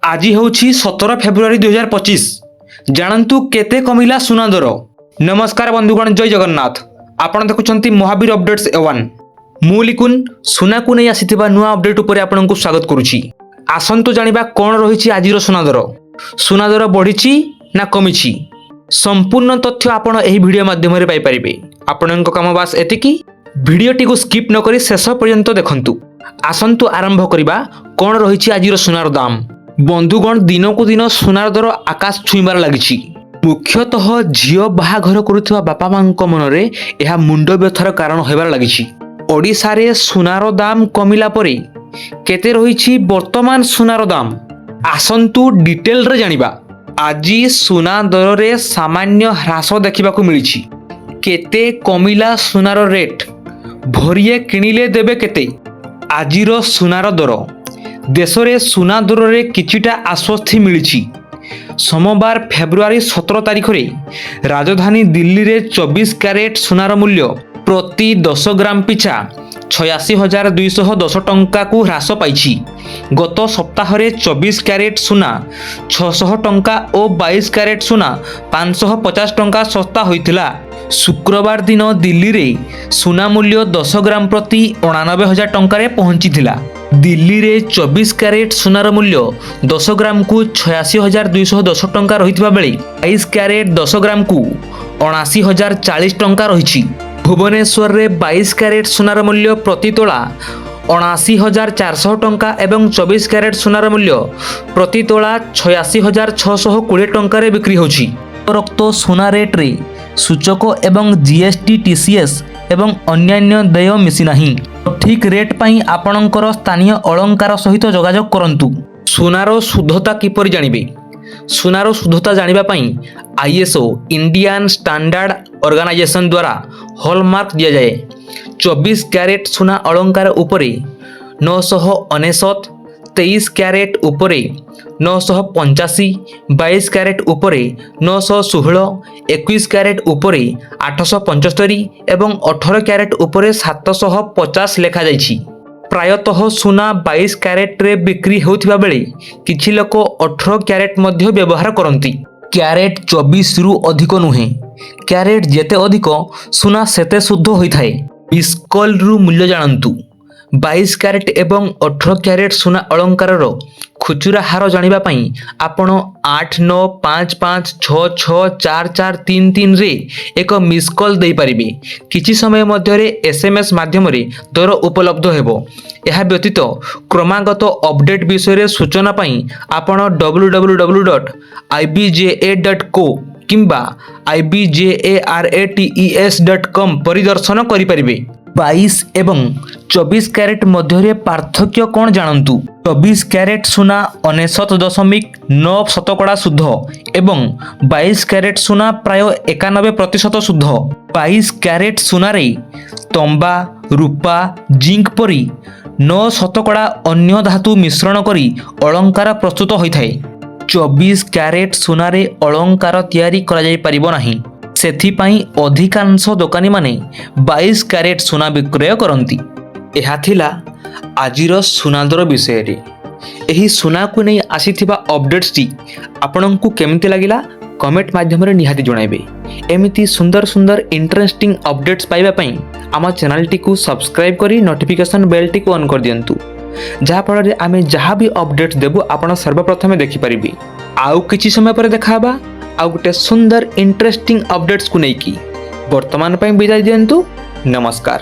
ଆଜି ହେଉଛି 17 ଫେବୃଆରୀ 2025। ଜାଣନ୍ତୁ କେତେ କମିଲା ସୁନା ଦର। ନମସ୍କାର ବନ୍ଧୁଗଣ, ଜୟ ଜଗନ୍ନାଥ। ଆପଣ ଦେଖୁଛନ୍ତି ମହାବୀର ଅପଡେଟ୍ସ ଏୱାନ୍। ମୁଁ ଲିକୁନ ସୁନାକୁ ନେଇ ଆସିଥିବା ନୂଆ ଅପଡେଟ୍ ଉପରେ ଆପଣଙ୍କୁ ସ୍ୱାଗତ କରୁଛି। ଆସନ୍ତୁ ଜାଣିବା କ'ଣ ରହିଛି ଆଜିର ସୁନା ଦର, ସୁନା ଦର ବଢ଼ିଛି ନା କମିଛି। ସମ୍ପୂର୍ଣ୍ଣ ତଥ୍ୟ ଆପଣ ଏହି ଭିଡ଼ିଓ ମାଧ୍ୟମରେ ପାଇପାରିବେ। ଆପଣଙ୍କ କାମ ବାସ୍ ଏତିକି, ଭିଡ଼ିଓଟିକୁ ସ୍କିପ୍ ନ କରି ଶେଷ ପର୍ଯ୍ୟନ୍ତ ଦେଖନ୍ତୁ। ଆସନ୍ତୁ ଆରମ୍ଭ କରିବା, କ'ଣ ରହିଛି ଆଜିର ସୁନାର ଦାମ। ବନ୍ଧୁଗଣ, ଦିନକୁ ଦିନ ସୁନାର ଦର ଆକାଶ ଛୁଇଁବାରେ ଲାଗିଛି। ମୁଖ୍ୟତଃ ଝିଅ ବାହାଘର କରୁଥିବା ବାପା ମାଙ୍କ ମନରେ ଏହା ମୁଣ୍ଡ ବ୍ୟଥାର କାରଣ ହେବାରେ ଲାଗିଛି। ଓଡ଼ିଶାରେ ସୁନାର ଦାମ କମିଲା ପରେ କେତେ ରହିଛି ବର୍ତ୍ତମାନ ସୁନାର ଦାମ, ଆସନ୍ତୁ ଡିଟେଲରେ ଜାଣିବା। ଆଜି ସୁନା ଦରରେ ସାମାନ୍ୟ ହ୍ରାସ ଦେଖିବାକୁ ମିଳିଛି। କେତେ କମିଲା ସୁନାର ରେଟ୍? ଭରିଏ କିଣିଲେ ଦେବେ କେତେ? ଆଜିର ସୁନାର ଦର। ଦେଶରେ ସୁନା ଦରରେ କିଛିଟା ଆଶ୍ୱସ୍ତି ମିଳିଛି। ସୋମବାର ଫେବୃଆରୀ 17 ତାରିଖରେ ରାଜଧାନୀ ଦିଲ୍ଲୀରେ 24 କ୍ୟାରେଟ୍ ସୁନାର ମୂଲ୍ୟ ପ୍ରତି 10 ଗ୍ରାମ ପିଛା 86,210 ଟଙ୍କାକୁ ହ୍ରାସ ପାଇଛି। ଗତ ସପ୍ତାହରେ 24 କ୍ୟାରେଟ୍ ସୁନା 600 ଟଙ୍କା ଓ 22 କ୍ୟାରେଟ୍ ସୁନା 550 ଟଙ୍କା ଶସ୍ତା ହୋଇଥିଲା। ଶୁକ୍ରବାର ଦିନ ଦିଲ୍ଲୀରେ ସୁନା ମୂଲ୍ୟ 10 ଗ୍ରାମ ପ୍ରତି 89,000 ଟଙ୍କାରେ ପହଞ୍ଚିଥିଲା। ଦିଲ୍ଲୀରେ 24 କ୍ୟାରେଟ୍ ସୁନାର ମୂଲ୍ୟ 10 ଗ୍ରାମକୁ 86,210 ଟଙ୍କା ରହିଥିବା ବେଳେ 22 କ୍ୟାରେଟ୍ 10 ଗ୍ରାମକୁ 79,040 ଟଙ୍କା ରହିଛି। ଭୁବନେଶ୍ୱରରେ 22 କ୍ୟାରେଟ୍ ସୁନାର ମୂଲ୍ୟ ପ୍ରତି ତୋଳା 79,400 ଟଙ୍କା ଏବଂ 24 କ୍ୟାରେଟ୍ ସୁନାର ମୂଲ୍ୟ ପ୍ରତି ତୋଳା 86,620 ଟଙ୍କାରେ ବିକ୍ରି ହେଉଛି। ଉପରୋକ୍ତ ସୁନା ରେଟ୍ରେ ସୂଚକ ଏବଂ ଜିଏସ୍ଟି, ଟିସିଏସ୍ ଏବଂ ଅନ୍ୟାନ୍ୟ ଦେୟ ମିଶିନାହିଁ। ଠିକ୍ ରେଟ୍ ପାଇଁ ଆପଣଙ୍କର ସ୍ଥାନୀୟ ଅଳଙ୍କାର ସହିତ ଯୋଗାଯୋଗ କରନ୍ତୁ। ସୁନାର ଶୁଦ୍ଧତା କିପରି ଜାଣିବେ? ସୁନାର ଶୁଦ୍ଧତା ଜାଣିବା ପାଇଁ ଆଇଏସ୍ଓ, ଇଣ୍ଡିଆନ୍ ଷ୍ଟାଣ୍ଡାର୍ଡ ଅର୍ଗାନାଇଜେସନ୍ ଦ୍ୱାରା ହଲମାର୍କ ଦିଆଯାଏ। 24 କ୍ୟାରେଟ୍ ସୁନା ଅଳଙ୍କାର ଉପରେ 999, 23 କ୍ୟାରେଟ୍ ଉପରେ 985, 22 କ୍ୟାରେଟ୍ ଉପରେ 916, 21 କ୍ୟାରେଟ୍ ଉପରେ 875 ଏବଂ 18 କ୍ୟାରେଟ୍ ଉପରେ 750 ଲେଖାଯାଇଛି। ପ୍ରାୟତଃ ସୁନା 22 କ୍ୟାରେଟ୍ରେ ବିକ୍ରି ହେଉଥିବା ବେଳେ କିଛି ଲୋକ 18 କ୍ୟାରେଟ୍ ମଧ୍ୟ ବ୍ୟବହାର କରନ୍ତି। କ୍ୟାରେଟ୍ 24ରୁ ଅଧିକ ନୁହେଁ। କ୍ୟାରେଟ୍ ଯେତେ ଅଧିକ, ସୁନା ସେତେ ଶୁଦ୍ଧ ହୋଇଥାଏ। ମିସ୍ କଲ୍ରୁ ମୂଲ୍ୟ ଜାଣନ୍ତୁ। 22 କ୍ୟାରେଟ୍ ଏବଂ 18 କ୍ୟାରେଟ୍ ସୁନା ଅଳଙ୍କାରର ଖୁଚୁରା ହାର ଜାଣିବା ପାଇଁ ଆପଣ 8955664433ରେ ଏକ ମିସ୍ କଲ୍ ଦେଇପାରିବେ। କିଛି ସମୟ ମଧ୍ୟରେ ଏସ୍ଏମ୍ଏସ୍ ମାଧ୍ୟମରେ ଦର ଉପଲବ୍ଧ ହେବ। ଏହା ବ୍ୟତୀତ କ୍ରମାଗତ ଅପଡେଟ୍ ବିଷୟରେ ସୂଚନା ପାଇଁ ଆପଣ www.ibja.co କିମ୍ବା ibjarates.com ପରିଦର୍ଶନ କରିପାରିବେ। 22 ଏବଂ 24 କ୍ୟାରେଟ୍ ମଧ୍ୟରେ ପାର୍ଥକ୍ୟ କ'ଣ ଜାଣନ୍ତୁ। 24 କ୍ୟାରେଟ୍ ସୁନା 99.9 ଶତକଡ଼ା ଶୁଦ୍ଧ ଏବଂ 22 କ୍ୟାରେଟ୍ ସୁନା ପ୍ରାୟ 91% ଶୁଦ୍ଧ। 22 କ୍ୟାରେଟ୍ ସୁନାରେ ତମ୍ବା, ରୂପା, ଜିଙ୍କ ପରି 9% ଅନ୍ୟ ଧାତୁ ମିଶ୍ରଣ କରି ଅଳଙ୍କାର ପ୍ରସ୍ତୁତ ହୋଇଥାଏ। 24 କ୍ୟାରେଟ୍ ସୁନାରେ ଅଳଙ୍କାର ତିଆରି କରାଯାଇପାରିବ ନାହିଁ। ସେଥିପାଇଁ ଅଧିକାଂଶ ଦୋକାନୀମାନେ 22 କ୍ୟାରେଟ୍ ସୁନା ବିକ୍ରୟ କରନ୍ତି। ଏହା ଥିଲା ଆଜିର ସୁନା ଦର ବିଷୟରେ। ଏହି ସୁନାକୁ ନେଇ ଆସିଥିବା ଅପଡେଟ୍ସଟି ଆପଣଙ୍କୁ କେମିତି ଲାଗିଲା, କମେଣ୍ଟ ମାଧ୍ୟମରେ ନିହାତି ଜଣାଇବେ। ଏମିତି ସୁନ୍ଦର ସୁନ୍ଦର ଇଣ୍ଟରେଷ୍ଟିଂ ଅପଡେଟ୍ସ ପାଇବା ପାଇଁ ଆମ ଚ୍ୟାନେଲଟିକୁ ସବସ୍କ୍ରାଇବ୍ କରି ନୋଟିଫିକେସନ୍ ବେଲ୍ଟିକୁ ଅନ୍ କରିଦିଅନ୍ତୁ, ଯାହାଫଳରେ ଆମେ ଯାହା ବି ଅପଡେଟ୍ସ ଦେବୁ, ଆପଣ ସର୍ବପ୍ରଥମେ ଦେଖିପାରିବେ। ଆଉ କିଛି ସମୟ ପରେ ଦେଖା ହେବା ଆଉ ଗୋଟେ ସୁନ୍ଦର ଇଣ୍ଟରେଷ୍ଟିଂ ଅପଡେଟ୍ସକୁ ନେଇକି। ବର୍ତ୍ତମାନ ପାଇଁ ବିଦାୟ ଦିଅନ୍ତୁ। ନମସ୍କାର।